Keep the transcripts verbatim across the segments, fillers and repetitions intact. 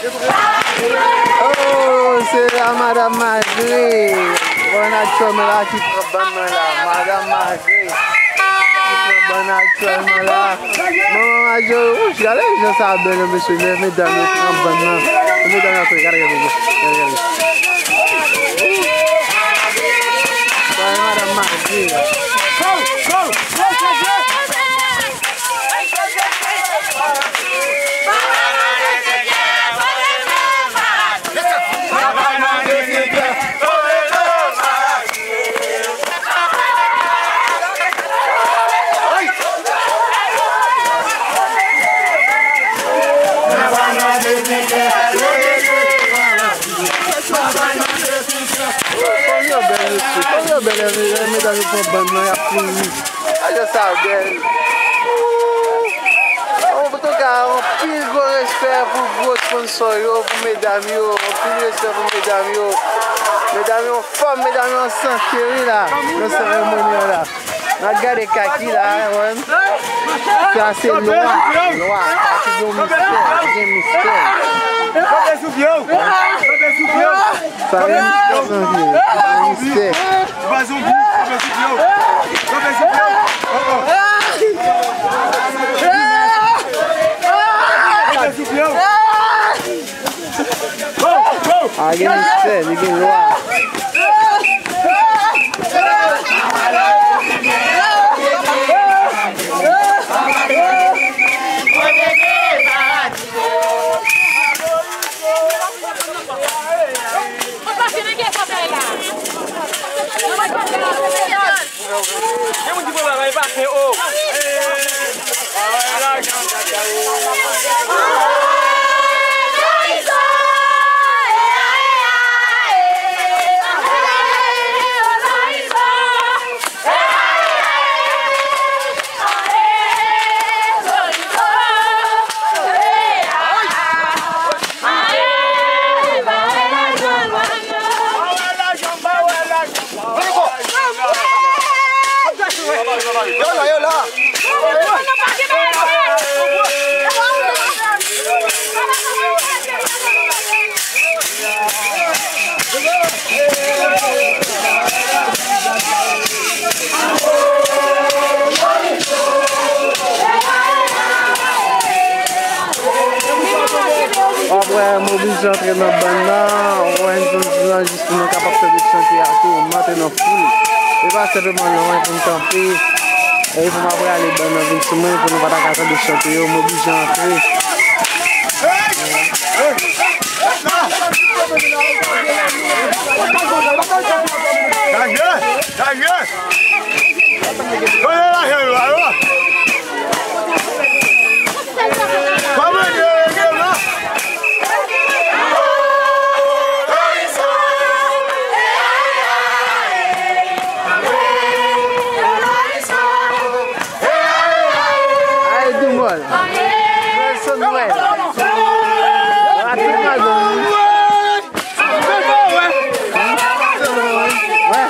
Oh, se la Madanm Magre. Bon, aktyèlman la ki pran bann nan la. Madanm Magre ki pran bann aktyèlman la. Manman Majo, gade jan sa bèl, mesye, lè medam yo pran bann nan. Medam yo ap fè, gade, gade, gade, gade. Sa e Madanm Magre. Fanm yo bèl, mesye. Fanm yo bèl, lè medam yo pran bann nan, y ap kouri. Gade sa bèl. Antouka, anpil gwo respè pou gwo sponsò yo, pou medam yo. Anpil respè pou medam yo. Medam yo anfòm, medam yo an sante, wi, la. Nan seremoni an la. N ap gade kaki la, wè. Sa se lwa, lwa. Kaki gen mistè, gen mistè. Kanpe sou pye w. Kanpe sou pye w. Sa gen mistè nan vi. Gen mistè. Ou pa zonbi, kanpe sou pye w. Kanpe sou pye w. Oh, oh. Kanpe sou pye w. A gen mistè, li gen lwa. Gen moun ki pran bagay pa fen o. Yo la, yo la. Apre, m oblije antre nan bann nan. Ou wè, n jis pou nou kapab tande chante a tou, m antre nan foul. E pa senpleman non, e pou m kanpe, e pou m apre ale bann nan vin sou mwen, pou nou pa ta ka tande chante yo, m oblije antre. Chaje! Chaje! Tande lajan yo a yo! Kòman yo ye la? Ay, di mwen. Nelson Noël. Rapid, rapid. Wè.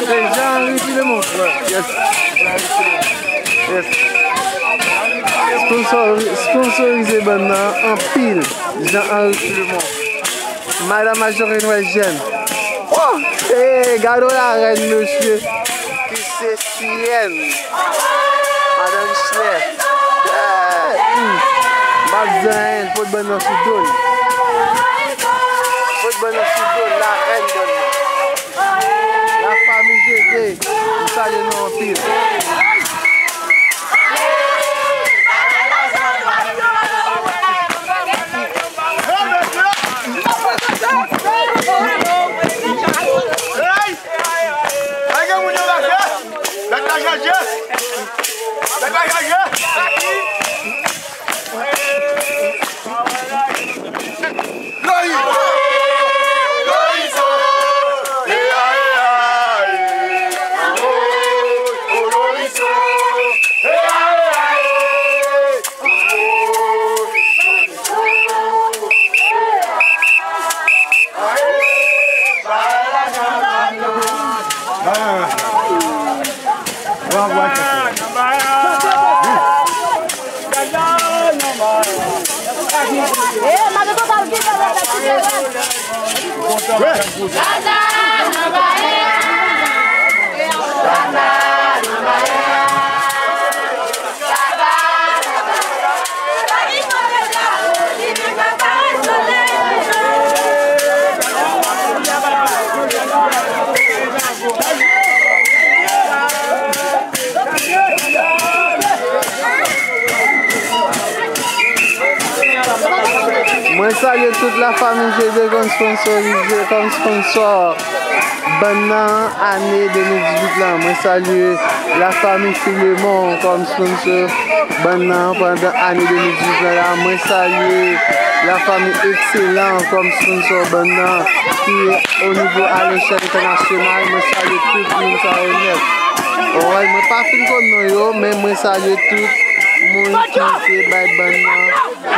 Se Jean Henry Filemon. Yes. Yes. Sponsor-, sponsorize bann nan anpil. Jean Henry Filemon. Madanm Majorine wè jèn. Oh, eh, gade la rèn, mesye. Ki se Siyèn. Madanm Michelet. Eh, hmm. M ap di anyen, l pot bann nan sou do l. Pot bann nan sou do l, la rèn bann nan. La fami Jede, m salye nou anpil. Hey! Ay, gen moun yo mache! Bèk la chaje! Bèk la chaje! Loyizo! Loyizo! E a, e a, e. O, o, Loyizo! E a, e a, e. Mwen salye tout lafanmi G D kòm sponsorize, kòm sponsò bann nan ane de mil dizuit lan. Mwen salye lafanmi Filemon kòm sponsò bann nan pandan ane de mil dizuit lan la. Mwen salye lafanmi Ekselan kòm sponsò bann nan ki o nivo a lechèl entènasyonal. Mwen salye tout moun sa yo nèt. Alright, mwen pa fin konn non yo, men mwen salye tout moun ki te bay bann nan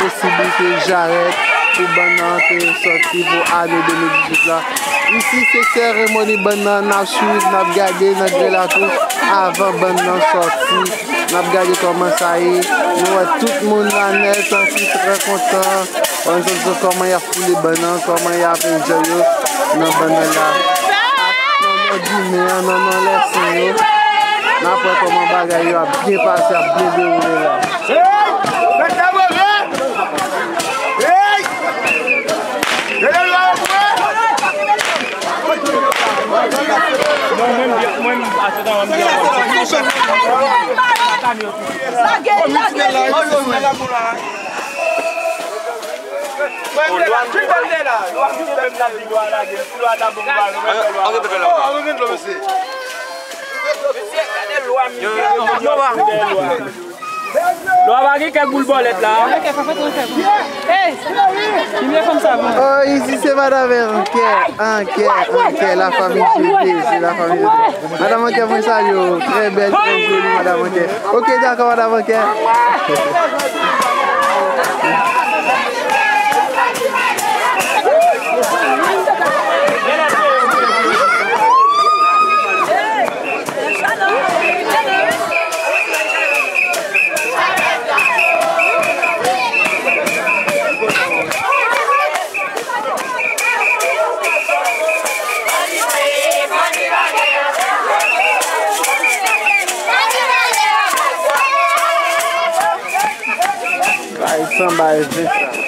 posiblite jarèt pou bann nan te sòti pou ane de mil dizuit la. Isi se seremoni bann nan n ap swiv, n ap gade nan Gran Lakou avan bann nan sòti. N ap gade kòman sa ye. Nou wè tout moun la nèt, santi trè kontan. Wè, nou santi kòman y ap foule bann nan, kòman y ap enjoy yo nan bann nan la. Nan non di men an, nan non lèson yo. N ap wè kòman bagay yo ap byen pase, ap byen dewoule la. Lwa pa gen kèk boul bòlèt la. Ey! Kimye fanm sa bon. Oh, isi se madanm Ankè, Ankè, Ankè, lafanmi G D, se lafanmi G D. Madanm Ankè, mwen salye w. Trè bèl, trè joli, madanm Ankè. Ok, dakò, madanm Ankè. Bay sanba e ven sa.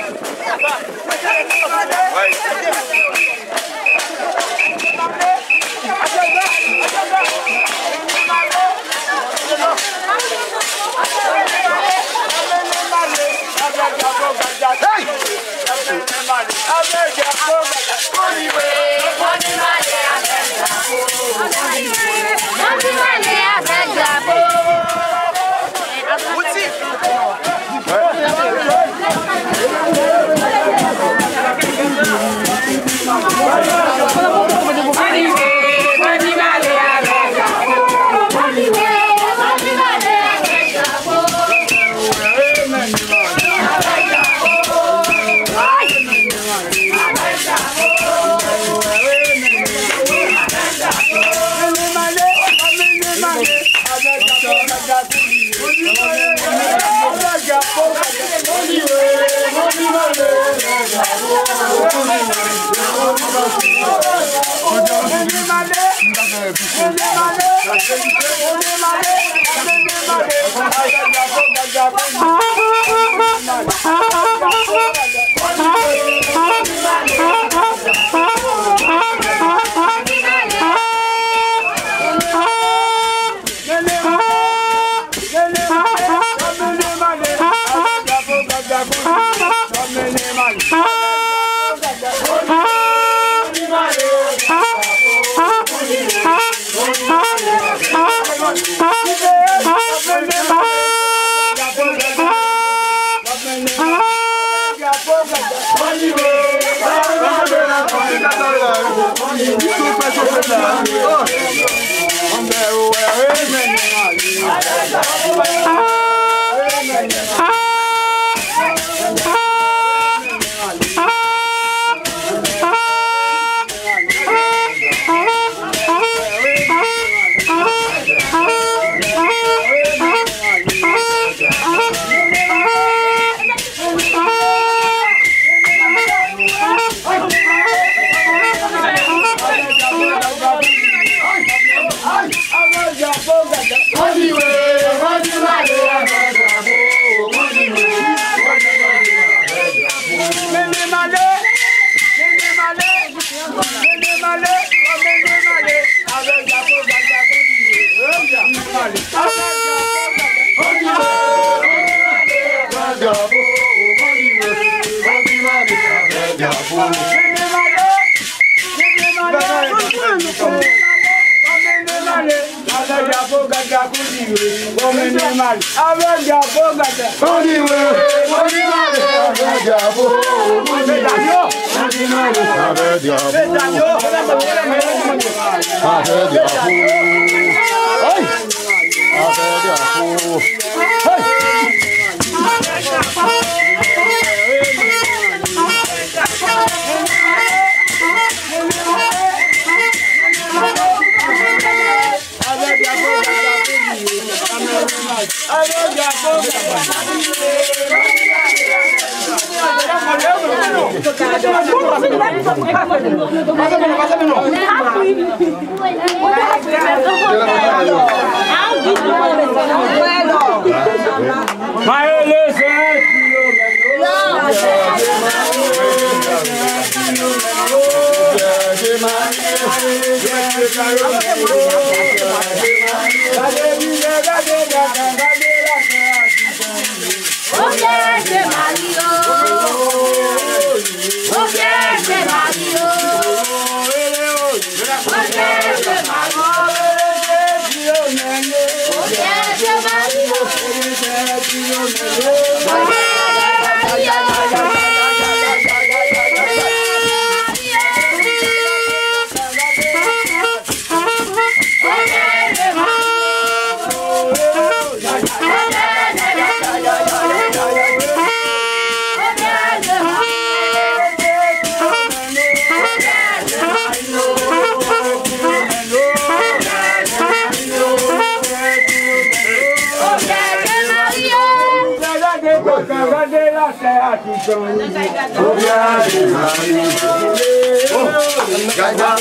Gad la,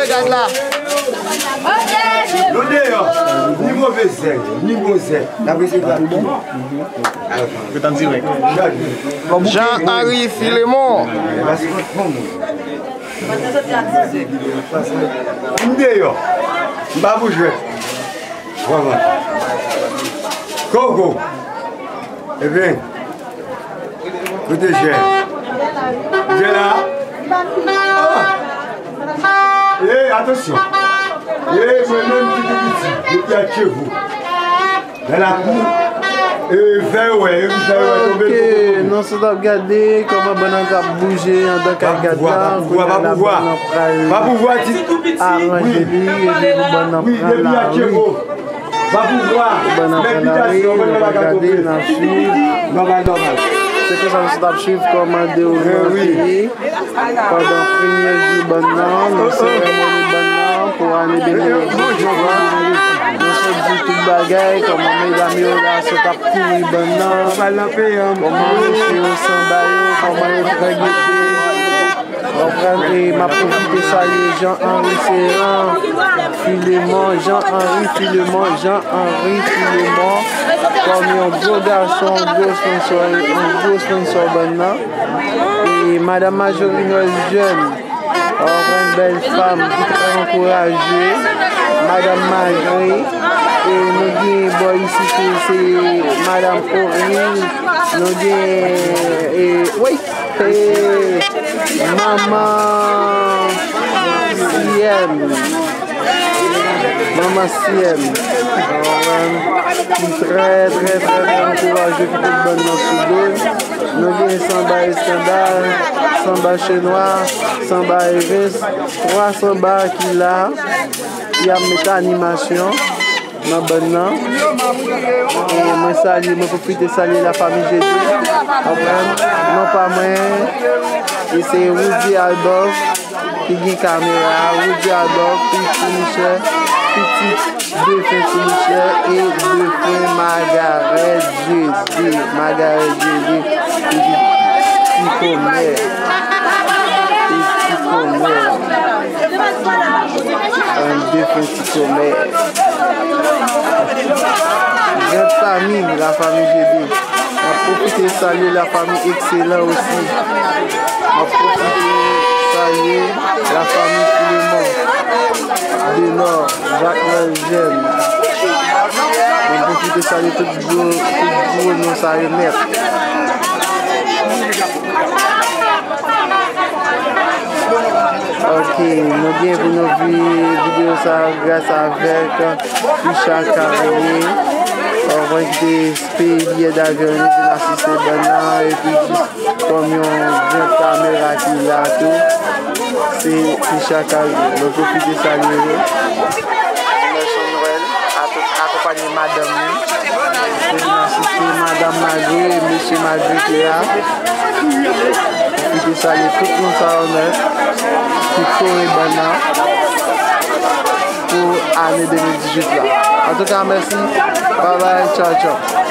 gad la. Nou deyò, ni move zèl, ni bon zèl. N ap resevwa tout. Jean Henry Filemon. M deyò. M pa pou jwèt. Vwala. Koko. Ebyen, kote jè? Jè la? Oh! Ey, atansyon. Ey, mwen menm ki pi piti, depi ak cheve. Nan lakou, e, fè yo wè, e, fè yo wè, tonbe, tonbe, tonbe. Ok, nou sot ap gade kòman bann nan t ap bouje anndan kay gad la, kounye a la bann nan pral aranje li, epi pou bann nan pran lari. Pou bann nan pran lari, n ap gade, n ap swiv. Se konsa nou sot ap swiv kòman dewoulman an te ye. Pandan premye jou bann nan, nan seremoni bann nan pou ane de mil vennsenk lan, nou sot di tout bagay, kòman medam yo la sot ap kouri bann nan, kòman mesye yo sanba yo, kòman yo trangete. Konprann, e m ap pwofite salye Jean Henry Seran, Filemon, Jean Henry Filemon, Jean Henry Filemon, kòm yon gwo gason, yon gwo sponsò, yon gwo sponsò bann nan. E Madanm Majorinòs Jèn, w ap konprann, bèl fanm ki trè ankouraje, Madanm Majori. E nou gen bò isi tou, se Madanm Oril, nou gen, e, wi, e, Manman Siyèm. Manman Siyèm, ki trè, trè, trè, trè ankouraje pou tout bann nan sou do l. Nou gen Sanba Eskandal, Sanba Chenwa, Sanba Evens, twa sanba ki la, ki ap met animasyon nan bann nan. E mwen salye, mwen pwofite salye lafanmi Jedi. Konprann? Non pa mwen, e se Rudy Adolphe. Ki gen kamera a, Rudy Adolphe, pitit Ti Michè, pitit defen Ti Michè e defen Magarèt Jezi, Magarèt Jezi, pitit ti kòmè, pitit ti kòmè, an defen ti kòmè. Grande famille, la famille Jedi. M ap pwofite salye lafanmi Ekselan osi. M ap pwofite salye lafanmi Filemon, Denò, Jakmèl Jèn. M ap pwofite salye tout gwo, tout gwo non sa yo nèt. Nou gen pou nou vi videyo sa gras avèk Richard Carrier, ki te peye biyè davyon li, vin asiste bann nan, epi jis kòm yon gran kamera ki la tou, se Richard Carrier. Mwen pwofite salye yo. Nelson Noël, akonpanye madanm li. Mwen vin asiste madanm Magre e mesye Magre ki la. Mwen te salye tout moun sa yo nèt ki kore bann nan pou ane de mil dizuit la. Antouka, mèsi. Babay, tchaw, tchaw.